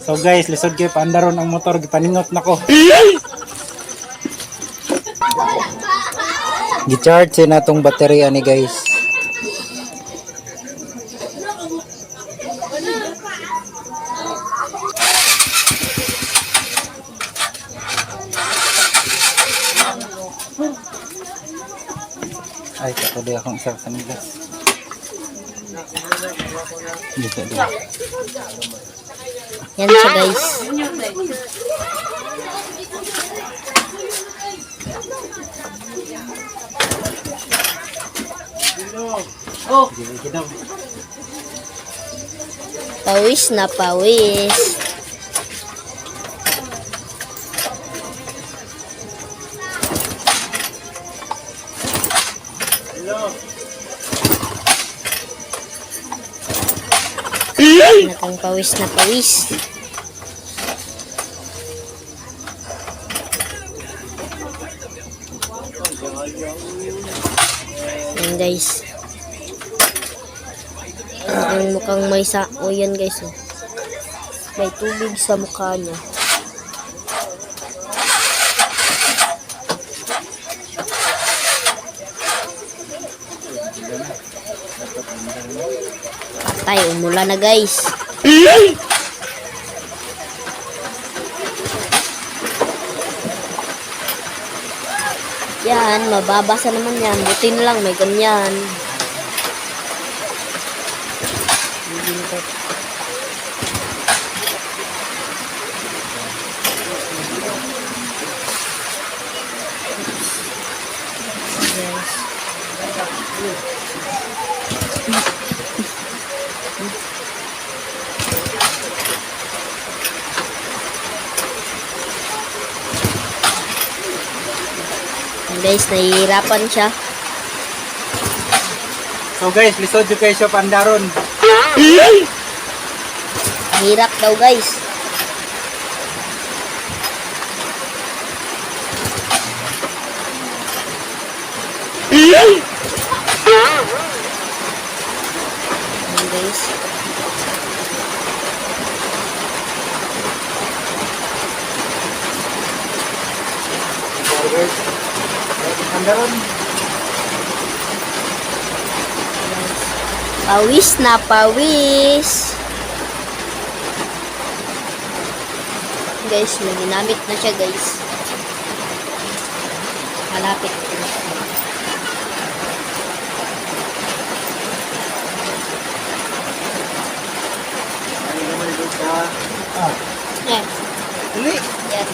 So guys, lisod kay paandaron ang motor, gipaningot nako. Gi-charge na tong baterya ni, guys. Ay, kako di akong isa sa nilas. Dito, dito. Yan siya, guys. Dito. Pawis na pawis. Nakang pawis na pawis. Yan, guys. Yung mukhang may sa... O yan, guys. Oh. May tubig sa mukha niya. Patay, umulan na, guys. Yan, mababasa naman yan. Buti na lang, may ganyan. Hindi na to. Guys. Yan, guys, nahihirapan siya. So guys, lisod jud kay siya paandaron. Hirap daw, guys. Ayan, guys. Guys, andaron. Pawis na pawis. Guys, may ginamit na siya, guys. Malapit na. Ah, Yan. dali. Yan.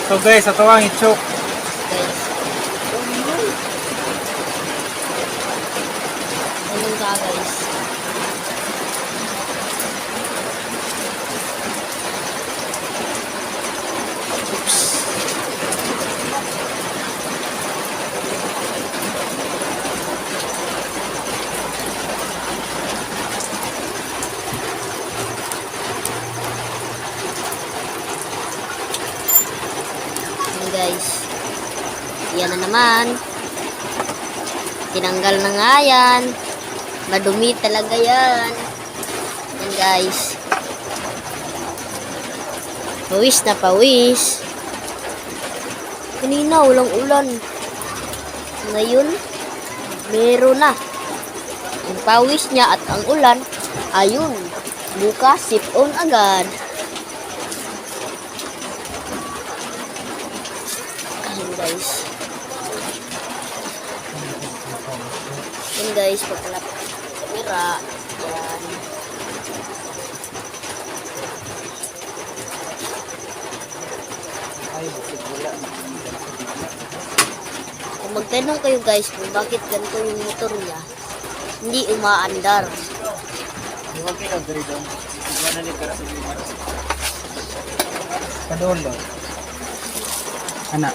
So guys, ato ang i-choke. Guys. Ganun ka, guys. Oops. Ayan, guys. Yan na naman. Tinanggal na nga yan. Madumi talaga yan. Yan, guys. Pawis na pawis. Kanina walang ulan. Ngayon, meron na. Ang pawis niya at ang ulan, ayun, bukas sip on agad. Ayun, guys. Yun, guys, pagkalapit ng camera. Yan. Ay, busog wala. Kung magtanong kayo, guys, kung bakit ganito yung motor niya, hindi umaandar. Okay lang diri dong. Wala ni kara. Padolo. Ana.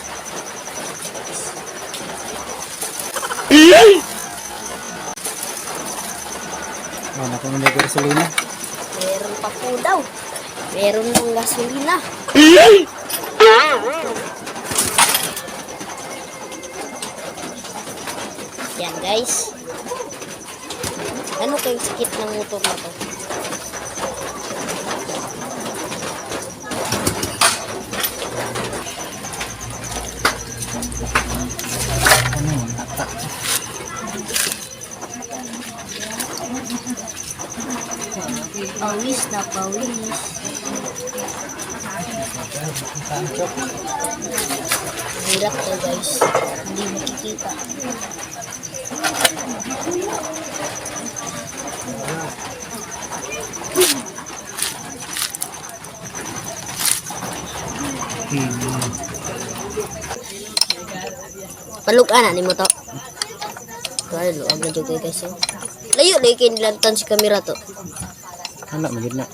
Oh, naku mo gasolina. Meron pa po daw. Meron ng gasolina. Yan, guys. Ano kayong sakit ng motor na to? Ano yun? Nata. Pawis na pawis. Sancho. Hirap to, guys. Hindi makikita. Palugan na ni mo to. Tuwa, luag na dyan kayo, guys. Oh. Layo, layo kayo nilantan si kamera to. Wala, magid na.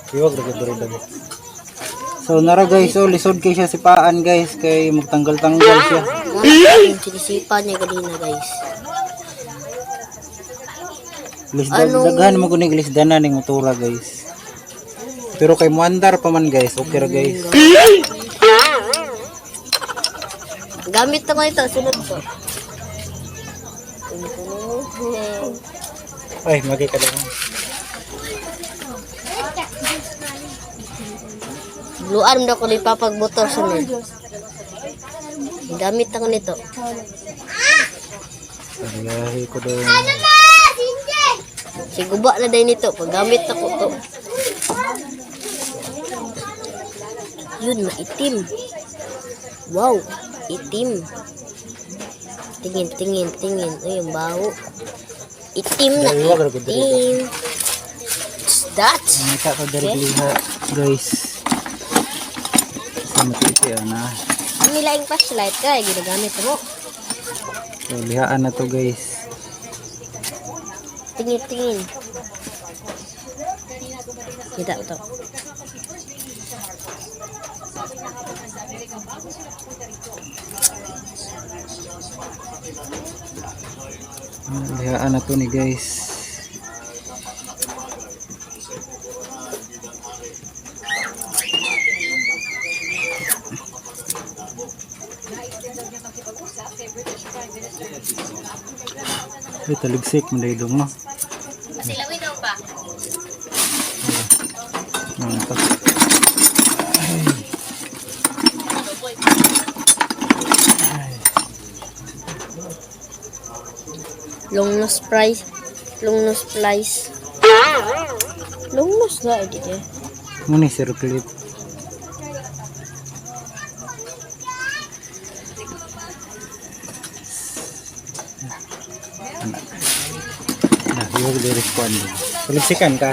Iwag ra gid diri dong. So nara guys, so lisod kay siya si paan guys kay magtanggal-tanggal siya. Yung sinisipa niya kanina, guys. Lisdan daghan mo kunig lisdanan ning motora guys. Pero kay muandar pa man guys, okay ra guys. Gamit na ko ito, sunod ko. Ay, magi ka lang. Luan na ko ni papagmotor sunod. Gamit ako nito. Paglahi ko daw. Siguba na din nito. Paggamit ako to. Yun, maitim. Wow, itim. Tingin, tingin, tingin. Uy, ang baho. Itim na Dalawa, grabe, dalawa. itim. What's that? Nangita ko diri liha guys. Sa matiti ana. Ang nilaing flashlight ka, ginagamit mo. So lihaan na to guys. Tingin, tingin. Kita to. Lihaan na to ni guys. Ay, taligsik mo dahil mo. Silawin daw ba? Ano to? Long nose price. Long nose flies. Long nose na, eh, dito. Muna yung circlip. Anak. Na, yung lyrics ko ano. Taligsikan ka?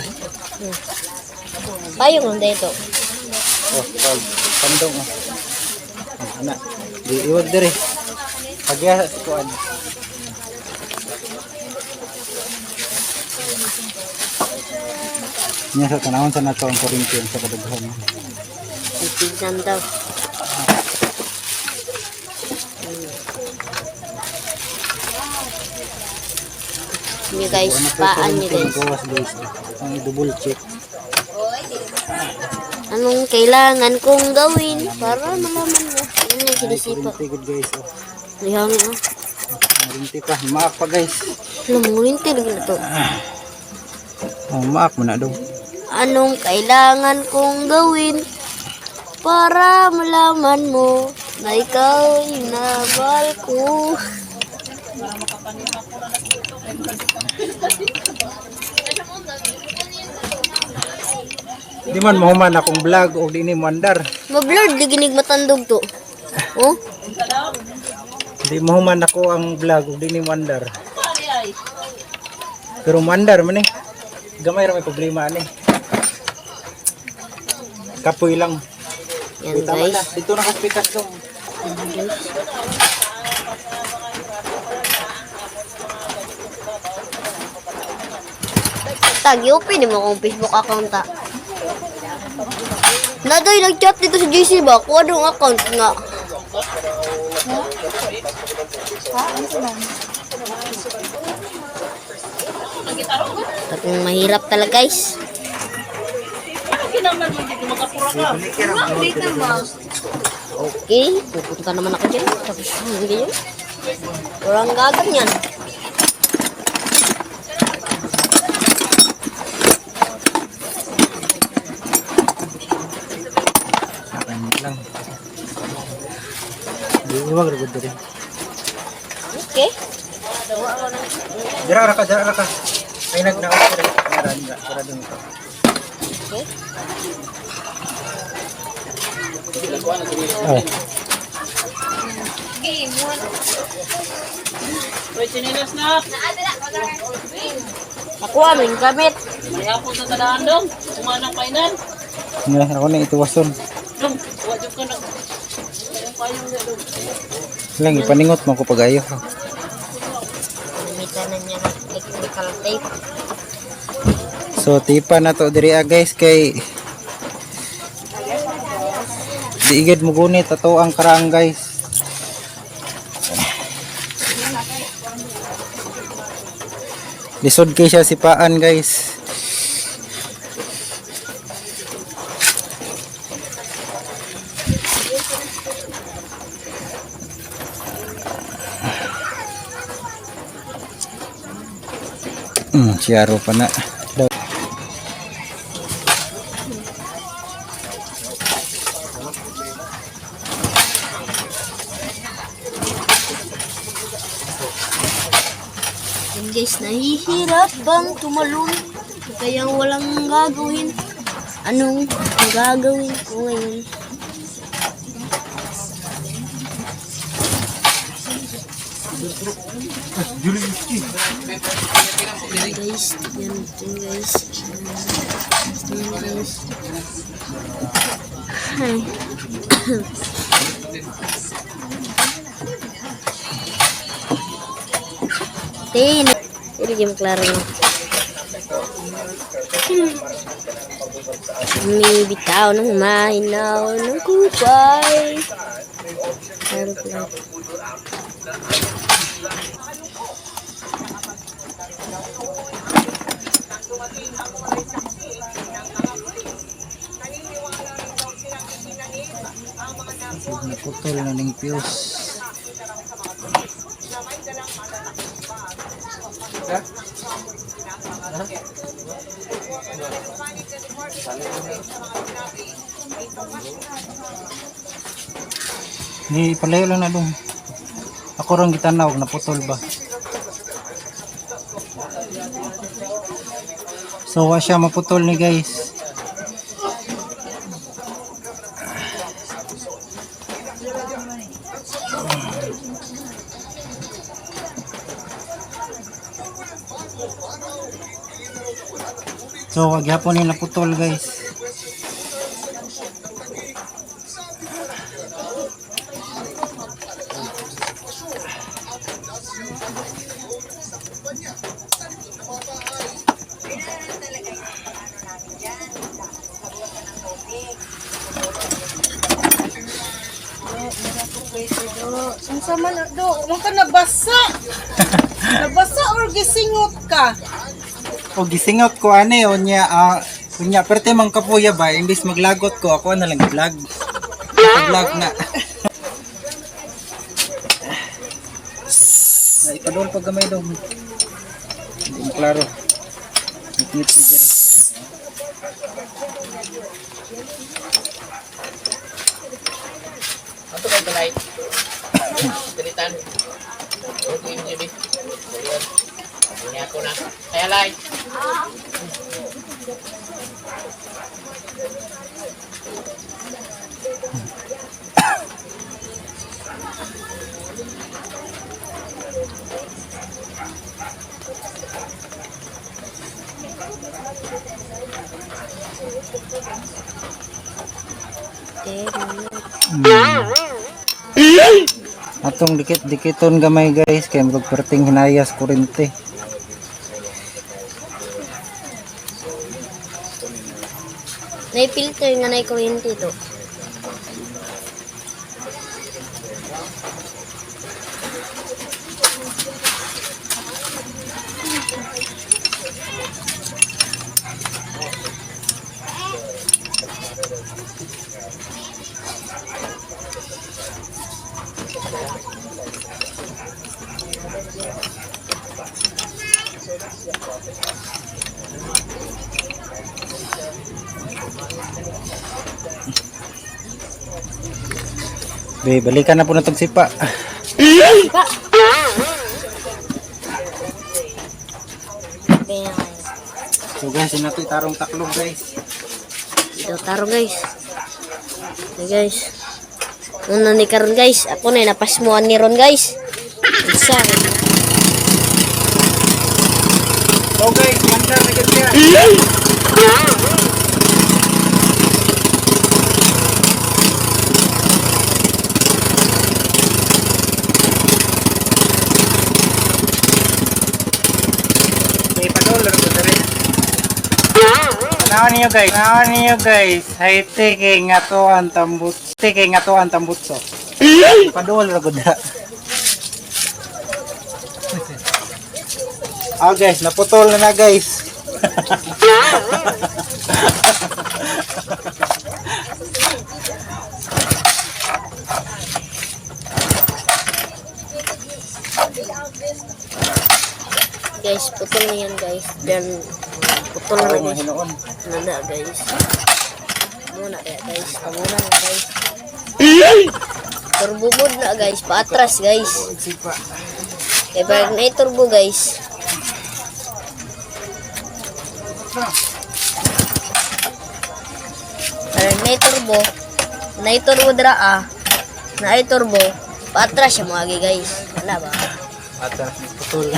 Payong lang dito. Oh, pag pandong oh. Oh, anak. Di iwag diri. Pagya sa kuan. Niya sa tanawon sa nato ang kuryente sa kadaghan. Tignan daw. Nyo guys, Ano po paan nyo kuryente guys. magawas guys. Ang i-double check. Anong kailangan kong gawin para malaman mo? Yan yung Ay, sinisipa. kuryente good guys. Oh. Lihangin ah. Kuryente pa. Maak pa guys. Alam mo, hindi lagi na to. Oh, maak mo na daw. Anong kailangan kong gawin para malaman mo na ikaw ay nabal ko? Di man mahuman akong vlog o di ni muandar. Mablurred, di ginig matandog to. Oh? Di mahuman ako ang vlog o di ni muandar. Pero muandar man eh. Gamay ra may problema ani. Kapoy lang. Yan Uy, tama na. guys. Dito na kaspikas dong. Yan guys. Tag, i-open mo akong Facebook account ta. Nadoy, nag-chat dito sa GC ba? Kung anong account nga. Tapos mahirap talaga guys. Kinahanglan man dito magapura ka. Okay, pupunta naman ako dyan. Tapos, ganyan. Walang gaganyan. Akin lang. Di iwag ra gud diri. Okay. Dira ra ka, dira ra ka. Ay nagnaot diri. Dira dira, dira dun ka. Okay. Ay, Wait, chinilas na. Ako aming gamit. May hapon sa tadaan dong. Kumanang painan. nga ako na ituwason. Dong, wa jud ka nag. Yung payong na dong. Lang ipaningot mo ko pagayo. Gamitan na niya ng electrical tape. So tipa na to diri ah, guys, kay diigid mo gunit ato ang karang, guys. Lisod kay siya sipaan, guys. Siyaro pa na. Yan guys, nahihirap bang tumalon? Kaya walang gagawin. Anong gagawin ko ngayon? Yan guys, tignan natin guys. Tignan guys. Ay. Tin. Hindi mo klaro no. May bitaw ng mahinaw ng kupay. Klaro, klaro. Naputol na ning fuse. Di palayo lang na dong. Ako rang gitanaw naputol ba. So wa siya maputol ni, guys. So wag gyapon ni naputol, guys. Unsa man do, mo ka nabasa. Nabasa or gisingot ka? O gisingot ko ani unya unya perte man kapuya ba imbis maglagot ko ako na lang vlog. Vlog na. Na ipadol pag gamay dong. Hindi mo klaro. Ngit-ngit ko diri. Ato kay balay. Dalitan. Okay, MJB. Dalian. Ini ako na. Kaya lay. Tin. Atong dikit-dikiton gamay, guys, kay murag perting hinayas kurente. Nay filter nga nay kuryente to. Be, balikan na po na itong sipa. Pa. Kaya, So guys, yun nato itarong taklog guys. ito tarong guys. Okay, guys. Una ni karon guys, ako na napasmuan ni Ron guys. Isa. So guys, mandar na gud siya. May padollar ko dere. Tanawan niyo guys, tanawan niyo guys. Hay tike nga to ang tambut, tike nga to ang tambutso. Padol ra gud. Ah guys, naputol na na guys. Guys, putol na yan guys. Then putol na Oo, guys. hinuon. Ano na guys. Muna kaya guys. Muna na guys. Turbo mode na guys. Paatras guys. Sipa. Kaya pag na turbo guys. Parang na turbo. Na turbo dra ah. Na turbo. Paatras siya mga guys. Wala ba? Atras, putol.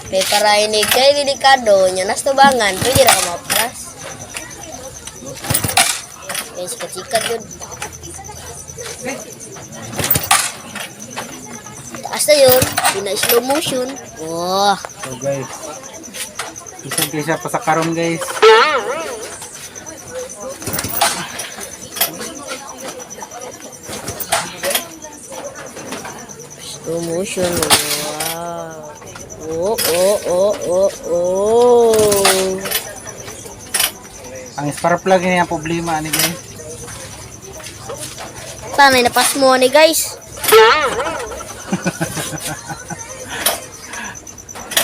Kaya para ini kay delikado nya nas tubangan pwede ra ka maatras. Guys, sikat-sikat yun. Taas na yun. Pina-slow motion. Oh, So guys, isang kaysa pa sa karon guys. Slow motion. Wow. Oh. Ang spark plug niya ang problema ani guys. Tanay, napas mo ni guys.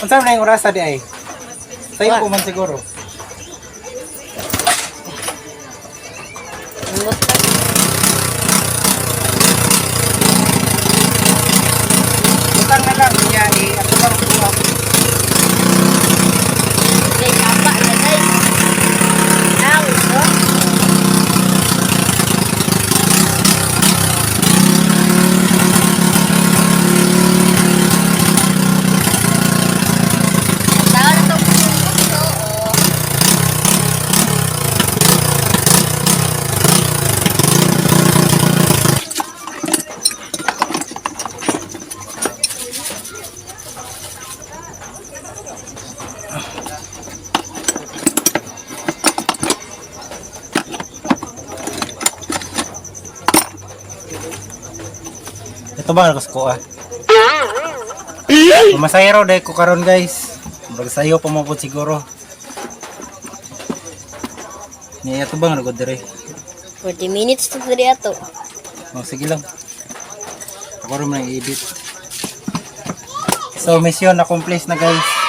Unsa man ang orasa di ay? Sayo ko man siguro. Ambot pa. Butang na lang niya i ako lang kuha. Guys, apa na guys. Ang, oh. Tao na tong puso, oh. Ito ba ang ko ah? Masayro dahil ko karon guys. Murag sayo pa mo pud siguro. Niya ito ba ang dire? 40 minutes to diri ato. Oh, sige lang. Ako rin man edit. So mission accomplished na guys.